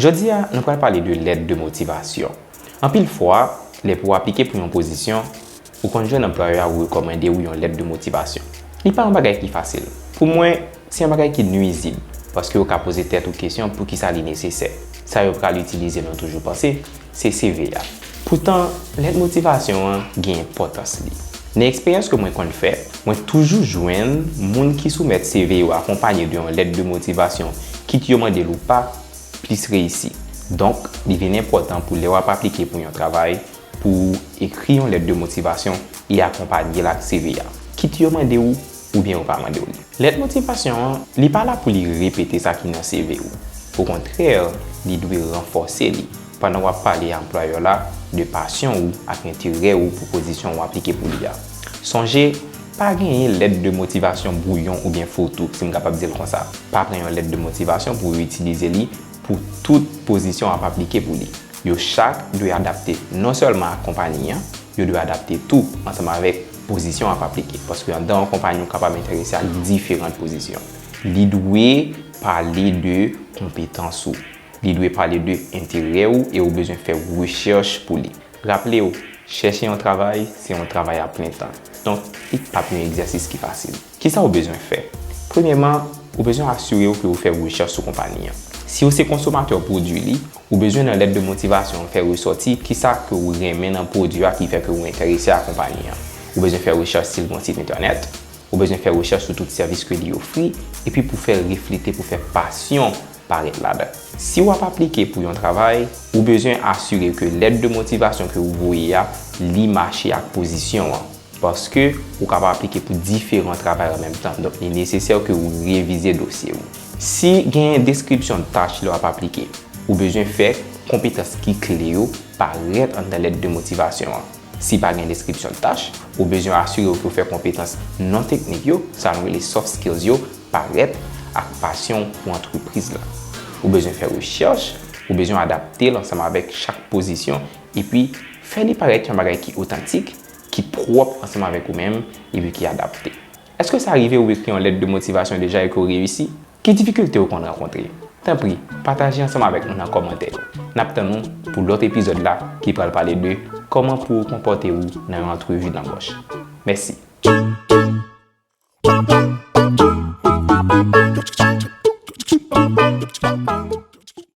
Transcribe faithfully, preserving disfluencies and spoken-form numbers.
Jodi a, nou pral pale de lèt de motivasyon. Anpil fwa, lè pou w aplike pou yon pozisyon, ou konn jwenn anplwayè a ou rekòmande w yon lèt de motivasyon. Li pa yon bagay ki fasil. Pou mwen, se yon bagay ki nwizib, paske ou ka poze tèt ou kesyon poukisa li nesesè. Sa yo pral itilize, nou toujou panse, se C V a. Poutan, lèt motivasyon an gen enpòtans li. Nan eksperyans ke mwen konn fè, mwen toujou jwenn moun ki soumèt C V yo akonpanye de yon lèt de motivasyon, kit yo mande l ou pa, plis reyisi. Donk, li vin enpòtan pou lè w ap aplike pou yon travay, pou w ekri yon lèt de motivasyon e akonpanye l ak C V a. Kit yo mande w oubyen yo pa mande w li. Lèt motivasyon an, li pa la pou li repete sa ki nan C V ou. Okontrè, li dwe ranfòse li pandan w ap pale a anplwayè la de pasyon ou ak enterè ou pou pozisyon w aplike pou li a. Sonje, pa genyen lèt de motivasyon bwouyon oubyen fotou, si m kapab di l konsa. Pa pran yon lèt de motivasyon pou w itilize li pou tout pozisyon w ap aplike pou li. Yo chak dwe adapte non sèlman ak konpayi an, yo dwe adapte tou ansanm avèk pozisyon w ap aplike. Paske anndan yon konpayi, ou kapab enterese ak diferan pozisyon. Li dwe pale de konpetans ou. Li dwe pale de enterè ou e ou bezwen fè rechèch pou li. Raple w, chèche yon travay, se yon travay a plen tan. Donk, li p ap yon egzèsis ki fasil. Kisa ou bezwen fè? Premyèman, ou bezwen asire w ke ou fè rechèch sou konpayi an. Si w se konsomatè pwodui li, ou bezwen nan lèt de motivasyon an fè resòti kisa ke ou renmen nan pwodui a ki fè ke ou enterese a konpayi an. Ou bezwen fè rechèch si l gen yon sit entènèt, ou bezwen fè rechèch sou tout sèvis ke li ofri, epi pou fè reflete, pou fè pasyon parèt ladan. Si w ap aplike pou yon travay, ou bezwen asire ke lèt de motivasyon ke ou voye a, li mache ak pozisyon an. Paske ou kapab aplike pou diferan travay an menm tan. Donk, li nesesè ke ou revize dosye ou. Si genyen deskripsyon tach lè w ap aplike, ou bezwen fè konpetans ki kle yo parèt anndan lèt de motivasyon an. Si pa gen deskripsyon tach, ou bezwen asire w ke w fè konpetans non teknik yo, sa nou rele soft skills yo, parèt ak pasyon w pou antrepriz la. Ou bezwen fè rechèch, ou bezwen adapte l ansanm avèk chak pozisyon, epi fè li parèt yon bagay ki otantik, ki pwòp ansanm avèk ou menm, epi ki adapte. Èske sa rive ou ekri yon lèt de motivasyon deja e ke w reyisi? Ki difikilte ou konn rankontre? Tanpri, pataje ansanm avèk nou nan kòmantè yo. N ap tann ou pou lòt epizòd la ki pral pale de kòman pou ou konpòte ou nan yon antrevi danbòch. Mèsi.